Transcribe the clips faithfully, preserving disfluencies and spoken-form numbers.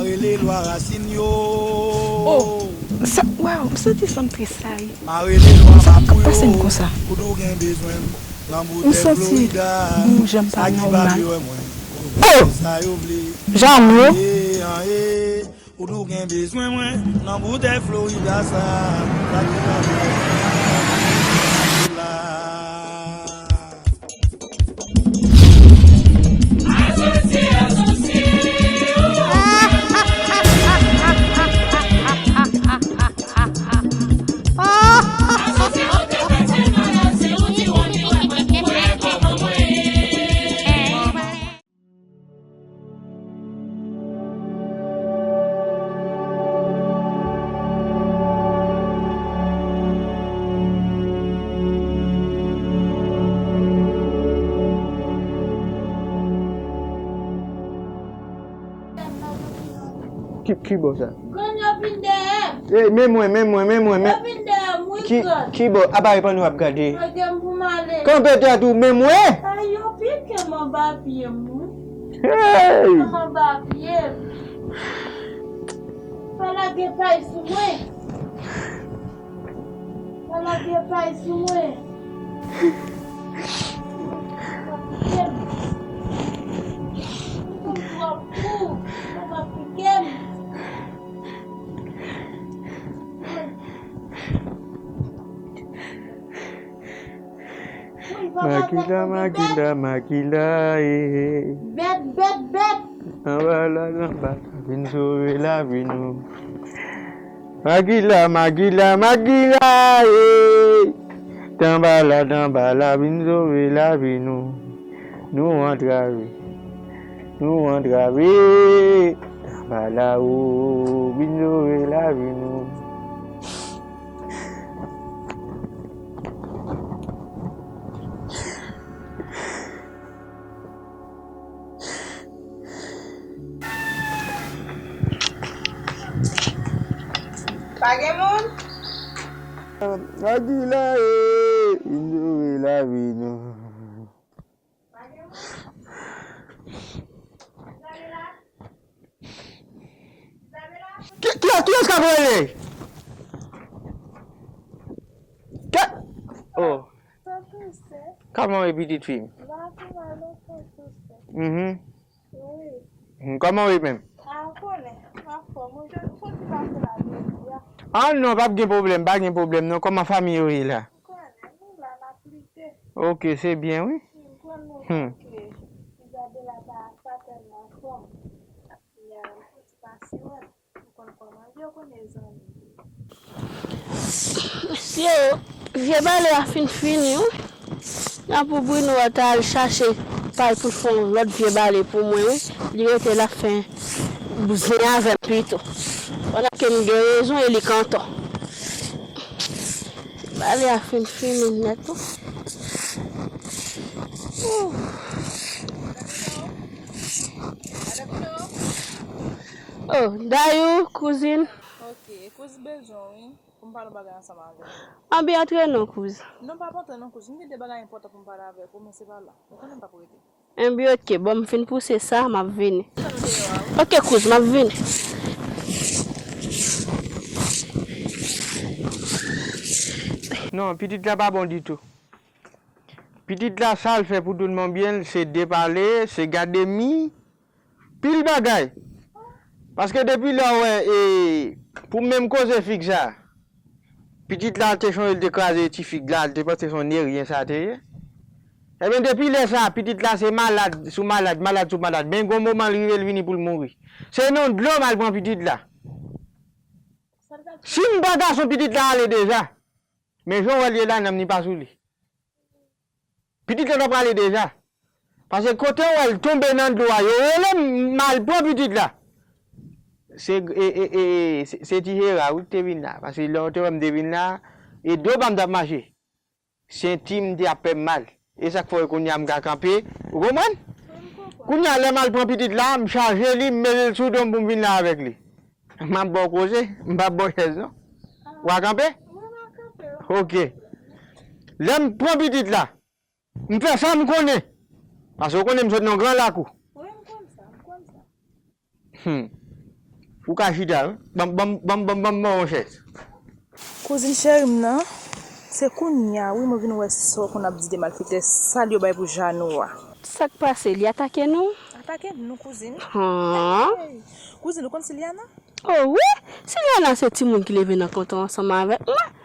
Rele lwa rasin yo. Oh, sa, waw, m santi san m tris sa ye. Ma rele lwa sa k ap pase m konsa? M santi yon jan m pa nòmal. Oh! Janmo! Ou tou gen bezwen mwen nan boutèy Florida sa. Sa ki pa bon la. Ki, ki bò sa? Grann yo vin dèyè m. Ey, men mwen, men mwen, men mwen, men. Yo vin dèyè m, wi, ki, grann. Ki bò? Apa e pa nou ap gade. Lage m pou m ale. Kanpe tèt ou, men mwen. Ay, yo pike m anba pye m, wi. Hey! Pike m anba pye m. Pa lage pay sou mwen. Pa lage pay sou mwen. Pa pike m. Ou konn twòp kou. Ou pa pike m. Magila, Magila, Magila, eh. Bèt, bèt, bèt. Anba la, anba la, vin sove lavi nou. Magila, Magila, Magila, eh. Tanbala, tanbala, vin sove lavi nou. Nou antrave, nou antrave. Tanbala, o, vin sove lavi nou. Pa gen moun? Magila, eh, vin sove lavi nou. Pa gen moun? Izabela? Izabela? Ki, ki, kiyès k ap rele? Ke, oh. Tonton Sè. Kòman w ye, pitit fi m? M pa pi mal non, Tonton Sè. Mhm. Wi. Hmm, kòman w ye menm? A, ou konnen, m anfòm. Ou jwenn, ou soti pase la jodi a. Ah non, p ap gen pwoblèm, pa gen pwoblèm non. Kòman fanmi yo ye la? Ou konnen, nou la, n ap lite. Ok, se byen, wi. M konn nou, hmm, ke Izabela pa, pa tèlman anfòm. Kounye a, m soti pase wè l. Mesye, vye bale a fin fini, wi. Nan pou Bruno a ta al chache pay pou l fè yon lòt vye bale pou mwen, wi. Li rete l ap fè bouzen avè m pito. Pandan ke m gen rezon e li k antò. Bale a fin fini nèt, wi. Ooh. Oh, Dayou, kouzin. Ok, kouz bezwen w, wi, pou m pale yon bagay ansanm avè w. Ann, antre non, kouz. Non, pa antre non, kouz. M gen de bagay enpòtan pou m pale avèk ou, men se pa la. Ou konnen m p ap rete. Enben, ok, bon, m fin pouse sa, m ap vini. Tann ou deyò a, wi. Ok, kouz, m ap vini. Non, pitit la pa bon ditou. Pitit la, sa l fè pou tout moun byen, se depale, se gade mi, pil bagay. Paske depi lè w wè, e, pou menm koze fig sa, pitit la te sonje l te kraze ti fig la, l te panse se yon eryen sa te ye. Ebyen, depi lè sa, pitit la se malad sou malad, malad sou malad. Men gon moman l rive, l vini pou l mouri. Se nan dlo m al pran pitit la. Si m pa gason, pitit la ale deja. Men jan w wè l ye la, nanm li pa sou li. Pitit la ta prale deja. Paske kote w wè l tonbe nan dlo a, yo rele m, m al pran pitit la. Se, e, e, e, se, se ti Jera, wi, ki te vin la. Paske lè w te wè m te vin la, e do pa m t ap mache. Senti m te ap fè m mal. E sa k fè kounye a m ka kanpe. Ou konprann? Kounye a, lè m al pran pitit la, m chaje li, m mete l sou do m pou m vin la avèk li. M ap ba w koze, m p ap ba w chèz non. Ou a kanpe? Wi, m ap kanpe, wi. Ok. Lè m pran pitit la, m fè sa m konnen. Paske ou konnen m sot nan gran lakou. Wi, m konn sa, m konn sa. Hmm. Ou ka chita, wi. Ban m, ban m, ban m, ban m, ban m, ban m yon chèz. Kouzin cheri m nan, se kounye a, wi, mwen vin wè sa w konn ap di de malfektè sal yo bay pou Jano a. Sa k pase? Li atake nou? Atake nou, kouzin. Han? Hey! Kouzin, ou konn Siliana? Oh wi! Siliana se timoun ki leve nan kanton ansanm avèk mwen.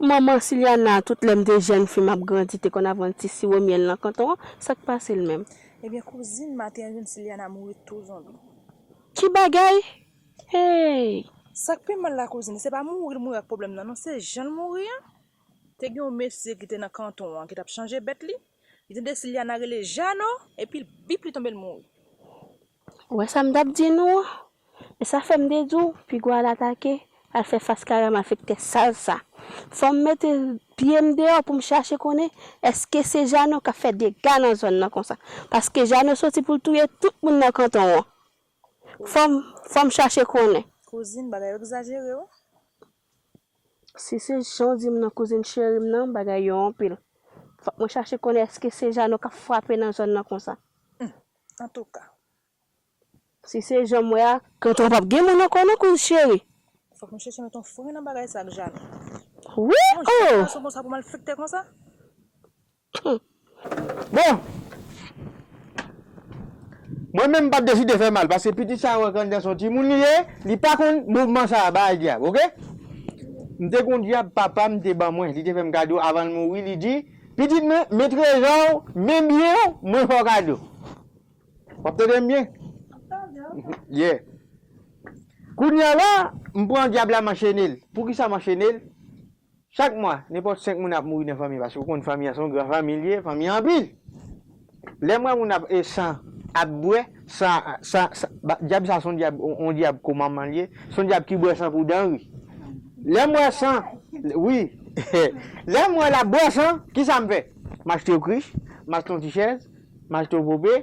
Manman Siliana, tout lè m te jèn fi, m ap grandi, te konn ap vann ti siwo myèl nan kanton an. Sa k pase l menm? Ebyen, kouzin, maten an, jwenn Siliana mouri tou zonbi. Ki bagay? Hey! Sa k pi mal la, kouzin, se pa mouri l mouri ak pwoblèm nan, non, se jan l mouri an. Te gen yon mesye ki te nan kanton an ki t ap chanje bèt li. Li tande Siliana rele Jano, epi l bip li tonbe l mouri. Ou wè sa m t ap di nou an? E sa fè m te di w, piga w al atake, al fè fas kare a malfektè sal sa. Fò m mete pye m deyò pou m chache konnen èske se Jano k ap fè dega nan zòn nan konsa. Paske Jano soti pou l touye tout moun nan kanton an. Fò m, fò m chache konnen. Kouzin, bagay yo egzajere, wi. Si se jan w di m nan, kouzin cheri m nan, bagay yo anpil. Fòk mwen chache konnen èske se Jano k ap frape nan zòn nan konsa. Hmm. Antouka. Si se jan m wè a, kanton an p ap gen moun ankò non, kouzin cheri. Fòk nou chèche met yon fren nan bagay sa ak Jano. Wi, oh! Yon gason konsa pou malfektè konsa? Bon! Mwen menm m pa t deside fè mal, paske pitit sa yo wè k anndan se yon timoun li ye, li pa konn mouvman sa a, bagay dyab, oke? M te gen yon dyab papa m te ban mwen, li te fè m kado avan l mouri, li di, pitit mwen, men trezò w, men byen w, mwen fè w kado. W ap tande m byen? Yeah. Kounye a la, m pran dyab la, m anchene l. Poukisa m anchene l? Chak mwa, nenpòt senk moun ap mouri nan fanmi, paske ou konn fanmi an se yon gran fanmi l ye, fanmi an anpil. Lè m wè moun ap, e, san, ap bwè, san, san, san, ba, dyab sa se yon dyab, yon, yon dyab komanman l ye, se yon dyab ki bwè san pou danri. Lè m wè san, wi, lè m wè l ap bwè san, kisa m fè? M achte yon krich, m achte yon ti chèz, m achte yon pope,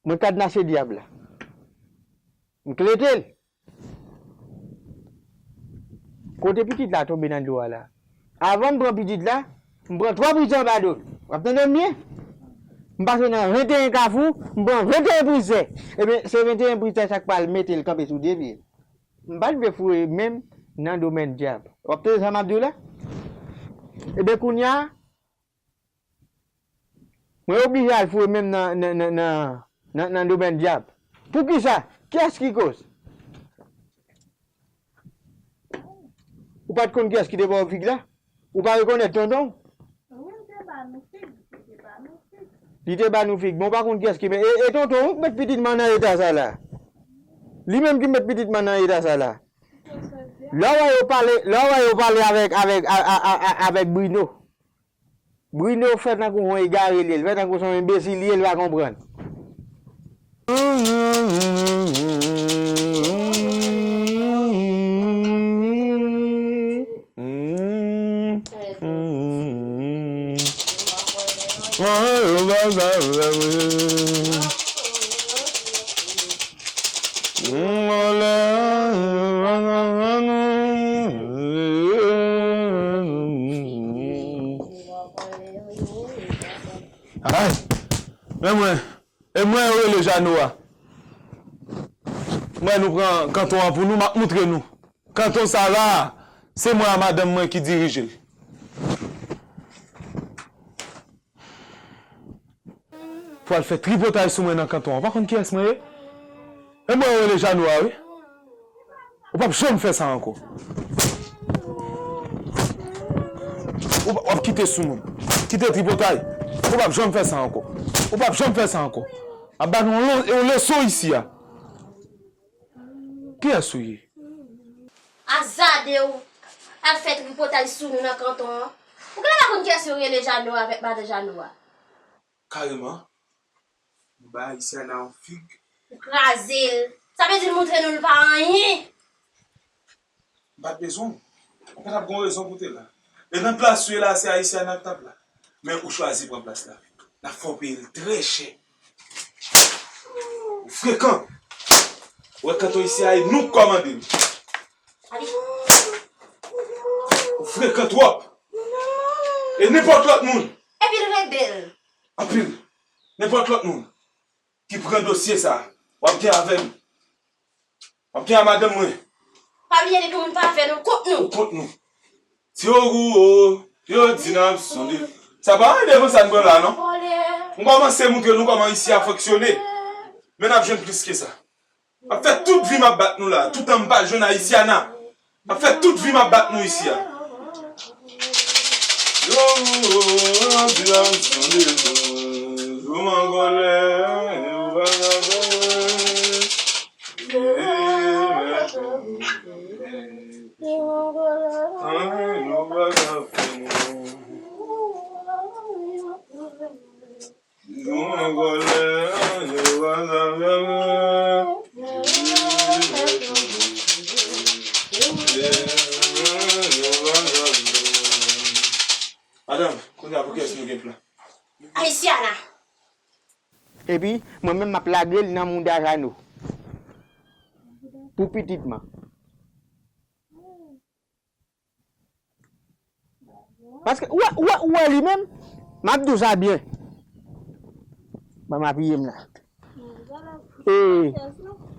mwen kadnase dyab la. M klete l. Kote pitit la tonbe nan dlo a la? Avan m pran pitit la, m pran twa prizè anba do l. W ap tande m byen? M pase nan venteyen kafou, m pran venteyen prizè. Ebyen, se venteyen prizè sa k pral mete l kanpe sou de pye l. M pa t vle foure men m nan domèn dyab. W ap tande sa m ap di w la? Ebyen, kounye a, mwen oblije al foure men m nan, nan, nan, nan, nan, nan domèn dyab. Poukisa? Kiyès ki koz? Ou pa t konn kiyès ki te ba w fig la? Ou pa rekonèt tonton w? Wi, li te ba nou fig, li te ba nou fig. Li te ba nou fig, men w pa konn kiyès ki, men e, e tonton w ki met pitit mwen nan eta sa la. Li menm ki met pitit mwen nan eta sa la. Lè w wè yo pale, lè w wè yo pale avèk, avèk, a, a, a, a, avèk Brino. Brino fè tankou yon egare li ye, l fè tankou se yon enbesil li ye, l pa konprann. Ay, men mwen, e mwen yo rele Jano a. Mwen, nou pran kanton an pou nou, m ap moutre nou. Kanton sa la, se mwen ak madanm mwen ki dirije l. Pou al fè tripotay sou mwen nan kanton an. Ou pa konn kiyès mwen ye? E mwen yo rele Jano a, wi. Ou p ap janm fè sa ankò. Ou p, w ap kite sou moun. Kite tripotay. Ou p ap janm fè sa ankò. Ou p ap janm fè sa ankò. M ap ba nou yon, yon leson isi a. Kiyès ou ye? Azade w al fè tripotay sou nou nan kanton an. Ou genlè pa konn kiyès yo rele Jano avèk madan Jano a. Kareman. M ba Isyana yon fig. Ou kraze l. Sa vle di l moutre nou l pa anyen. M pa t bezwen w. Ou pa t ap gen rezon pou w te la. E nan plas ou ye la, se Isyana k t ap la. Men ou chwazi pran plas la. N ap fè w peye l trè chè. Ou frekan. Ou wè kanton isi a, e nou k kòmande l. Ou frekan twòp. E nenpòt lòt moun. Epi l rebèl. Anpil. Nenpòt lòt moun ki pran dosye sa, w ap gen avè m. M ap gen a madanm mwen. Pa bliye depi moun pa avè nou, kont nou. Ou kont nou. Ti ogou o, yo di n ap sonde. Sa pa anyen devan sa n pran la, non. M kòmanse montre nou kòman isi a fonksyone. Men n ap jwenn plis ke sa. M ap fè tout vi m ap bat nou la. Toutan m pa jwenn Ayisyen an. M ap fè tout vi m ap bat nou isi a. Yo, yo, yo, yo, yo, yo, m an kòlè, yo pa ka fè. Madanm, kounye a pou kiyès nou gen plan? Ayisyen an. Epi, mwen menm m ap lage l nan mouda Jano. Pou pitit mwen. Paske, ou wè, ou wè, ou wè li menm, m ap di w sa byen. Ban m apiye m la. E,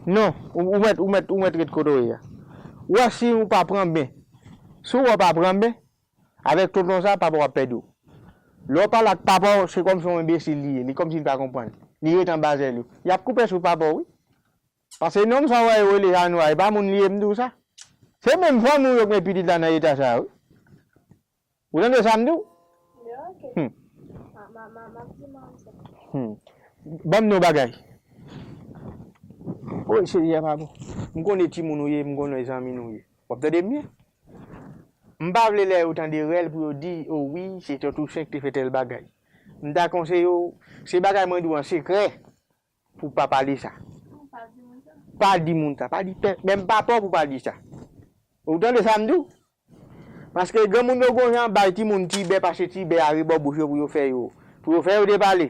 non, ou, ou mèt, ou mèt, ou mèt ret kote w ye a. Ou wè si ou pa pran ben. Si w wè w pa pran ben, avèk tonton sa, papa w ap pèdi w. Lè w pale ak papa w, se kòmsi yon enbesil li ye. Li kòmsi li pa konprann. Li ret anba zèl ou. Y ap koupe sou papa w, wi. Paske nonm sa w wè yo rele Janwa, e pa moun li ye, m di w sa. Se menm fanmi w yo k met pitit la nan eta sa a, wi. Ou tande sa m di w? Wi, ok. Hmm. Ma, ma, ma, m ap di manman sa. Hmm. Ban m di w yon bagay. Woy, Seyè, papa. M konnen timoun ou ye, m konnen zanmi nou ye. W ap tande m byen? M pa vle lè yo tande rèl pou yo di, o wi, se Tonton Chen ki te fè tèl bagay. M ta konseye w, se bagay mwen di w an sekrè. Pou pa pale sa. Pa di moun sa. Pa di moun sa, pa di pè, menm papa w pou pa di sa. Ou tande sa m di w? Paske granmoun yo gon jan bay timoun ti bè, pase ti bè a rebò bouch yo pou yo fè yo, pou yo fè yo depale.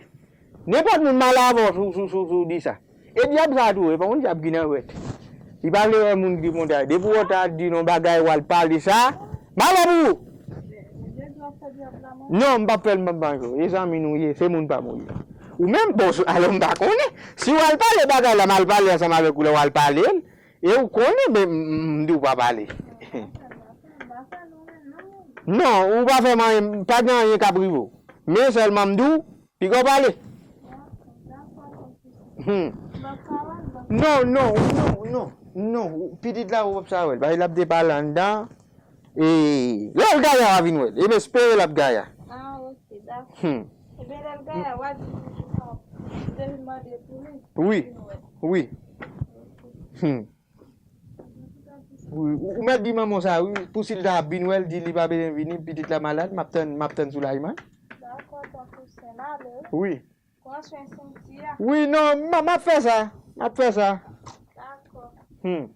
Nenpòt moun mal avè w si w, si w, si w, si w di sa. E dyab sa tou, e pa yon dyab ki nan jwèt. Li pa vle wè moun ki monte a. Depi w ta di yon bagay, w al pale sa, malè pou ou. Non, m p ap fè l, m p ap manje w. E zanmi nou ye, se moun pa m ou ye. Ou menm, bon, alò m pa konnen. Si w al pale bagay la, m al pale ansanm avèk ou lè w al pale l, e ou konnen, men m, m, m di w pa pale. Non, ou pa fè m anyen, pa gen anyen k ap rive w. Men sèlman m di w, piga w pale. Hmm. Non, non, non, non, non. Pitit la, ou p ap sa wè l. Paske l ap depale anndan. E, lè l gaye a, w a vin wè l. E m espere l ap gaye a. Ah, ok, dakò. Hmm. Ebyen, lè l gaye a, w a di m pou l mande pou li. Wi, wi. Hmm. Wi, ou, ou mèt di manman w sa, wi. Pou si l ta ap vin wè l, di li pa bezwen vini, pitit la malad, m ap tann, m ap tann soulajman. Dakò, tonton Sen, ale. Wi. Pran swen Cynthia. Wi, non, m, m ap fè sa. M ap fè sa. Dakò. Hmm.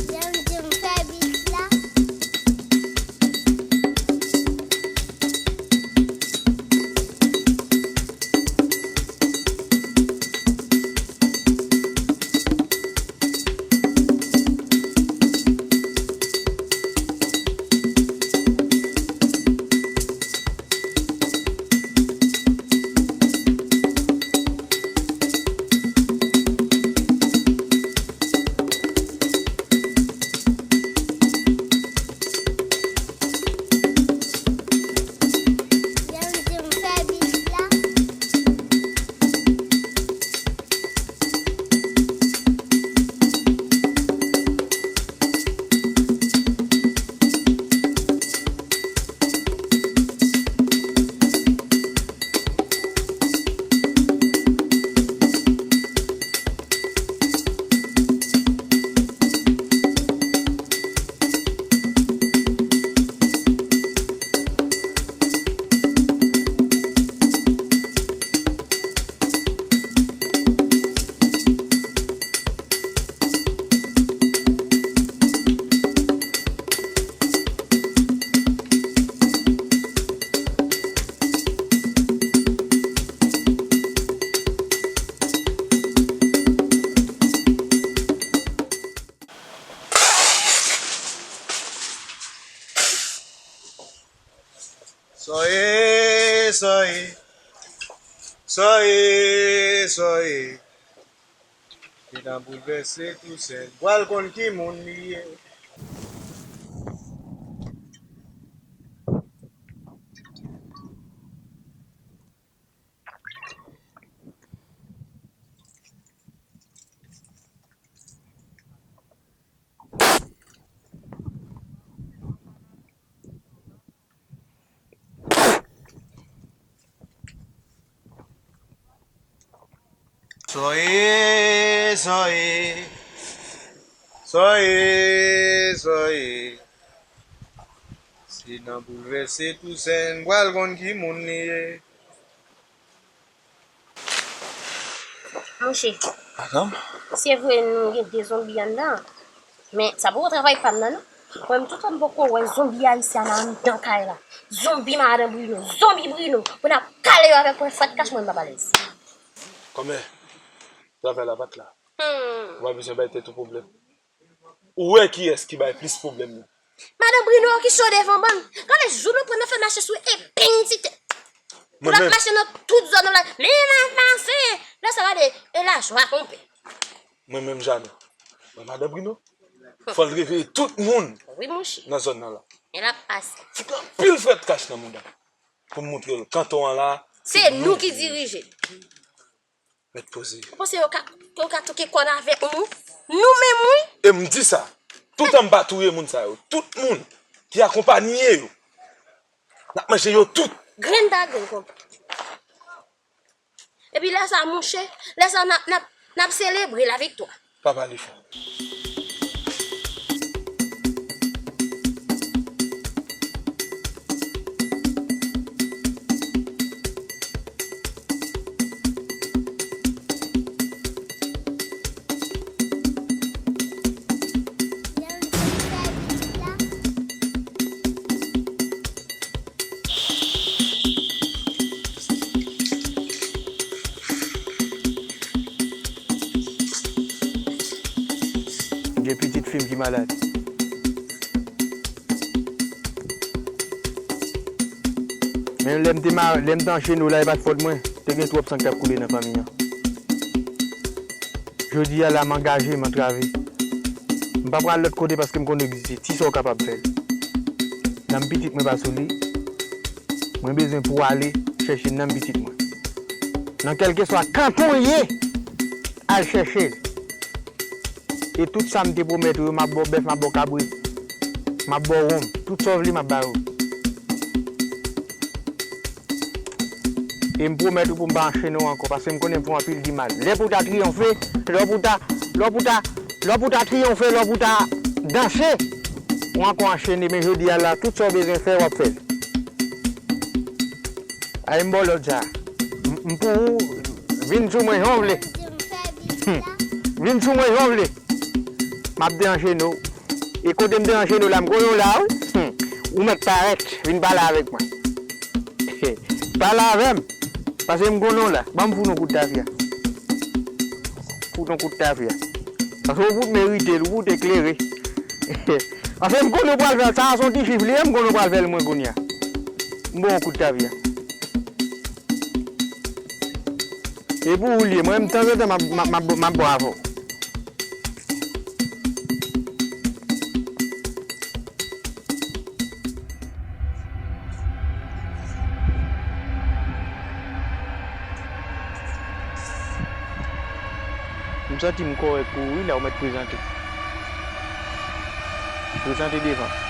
Jan m di m fè bis la. Soyez, soyez, soyez, soyez. Nan boulvèse Tousen, pral konn ki moun li ye. Soye, soye, soye, soye. Se nan boulvèse Tousen, pral konn ki moun li ye. Monchè, madanm, se vre nou gen de zonbi anndan, men sa poko travay pa m nan, non. Mwen menm, toutan m poko wè zonbi ayisyen anndan kay la. Zonbi madan Brino, zonbi Brino, pou n ap kale yo avèk pwen fwèt kach, mwen m p ap alèz. Kòmè, travay la pa t la. Hmm. Ou pa bezwen bay tèt ou pwoblèm. Ou wè kiyès ki bay plis pwoblèm nan? Madan Brino ki cho devan bann. Gade jou nou pran nan fè mache sou epeng ti tèt. Pou l ap mache nan tout zòn nan la. Men l ap pase. Lè sa gade, e lajwa konpè. Mwen menm Jano. Mwen madan Brino. Fò l reveye tout moun. Wi, monchè. Nan zòn nan la. Men l ap pase. Fout anpil fwèt kach nan mouda. Pou m montre l kanton an la. Se nou ki dirije. Mèt poze. Ou panse yo ka, yo ka touke kò n avèk nou? Nou menm, wi. E m di sa, toutan m pa touye moun sa yo, tout moun ki akonpanye yo, n ap manje yo tout. Grenn pa grenn, konpè. Epi lè sa, monchè, lè sa, n ap, n ap, n ap selebre laviktwa. Pa pale fò. Gen pitit fi m ki malad. Men lè m te ma-, lè m te an cheno la, e pa t fòt mwen. Te gen twòp san k t ap koule nan fanmi an. Jodi a la, m angaje, m antrave. M pa pral lòt kote paske m konn egziste. Ti sa w kapab fè l. Nanm pitit mwen pa sou li. Mwen bezwen pou w ale chèche nanm pitit mwen. Nan kèlkeswa kanton l ye, al chèche l. E tout sa m te pwomèt ou yo, m ap ba w bèf, m ap ba w kabrit, m ap ba w wonm. Tout sa w vle, m ap ba ou. E m pwomèt ou pou m pa anchene w ankò, paske m konnen m fè w anpil di mal. Lè pou w ta triyonfe, lè pou w ta, lè pou w ta, lè pou w ta triyonfe, lè pou w ta danse, ou ankò anchene, men jodi a la, tout sa w bezwen fè, w ap fè l. Ay, m ba w lòd sa. M, m pou ou, vin sou mwen jan w vle. Hmm. Vin sou mwen jan w vle. M ap deranjene w. E kote m deranjene w la, m konnen w la, wi. Hmm. Ou mèt parèt, vin pale avèk mwen. Pale avè m. Paske m konnen w la. Ban m fout yon kout tafya. Fout yon kout tafya. Paske ou fout merite l, ou fout eklere. Paske m konnen w pral fè l. Sa a se yon ti chif li ye, m konnen w pral fè l mwen kounye a. M ba w yon kout tafya. E pou ou l ye, mwen menm tanzantan m ap, m ap, m ap, m ap bò avè w. M santi m kòrèk pou ou wi, la ou mèt prezante. Prezante devan.